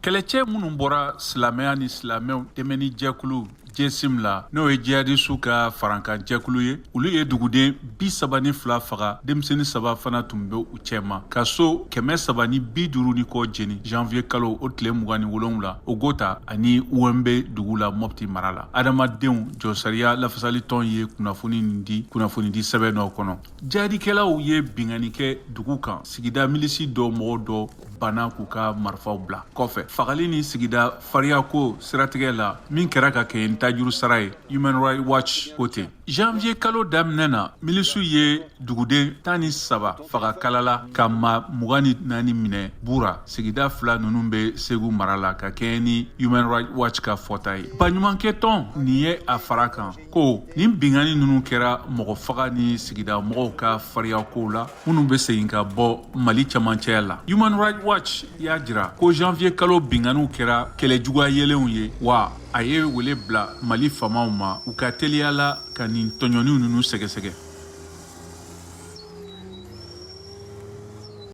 Kɛlɛcɛ minnu bɔra silamɛya ni silamɛw dɛmɛni jɛkulu JSIM la, n'o ye jihadisiw ka farankan jɛkulu ye, olu ye duguden 32 faga, denmisɛnnin saba fana tun bɛ u cɛma, ka so 350 ni kɔ jeni janvier kalo o tile 27, Ogota ani Ouémbé dugu la, Mopti mara la. Adamadenw jɔsariya lafasalitɔn ye kunnafoni nin di kunnafonidi sɛbɛn dɔ kɔnɔ. Jihadikɛlaw ye binkanni kɛ dugu kan, sigida milisi dɔ mɔgɔ dɔ banna k'u ka marifaw bila kɔfɛ fagali ni sigida fariyako siratigɛ la min kɛra ka kɛɲɛ ni tajuru sara ye, Human Rights Watch ko ten. Janvier kalo daminɛ na, milisiw ye duguden 13 faga Kalala, ka maa 24 minɛ Bura. Sigida fila ninnu bɛ Segu mara la, ka kɛɲɛ ni Human Rights Watch ka fɔta ye. Baɲumankɛtɔn nin ye a fara kan ko nin binkanni ninnu kɛra mɔgɔ faga ni sigida mɔgɔw ka fariyakow la minnu bɛ segin ka bɔ Mali camancɛya la. Human Rights Watch y'a jira ko janvier kalo binkanniw kɛra kɛlɛ juguya yelenw ye, wa a ye wele bila Mali faamaw ma u ka teliya la ka nin tɔɲɔniw ninnu sɛgɛsɛgɛ.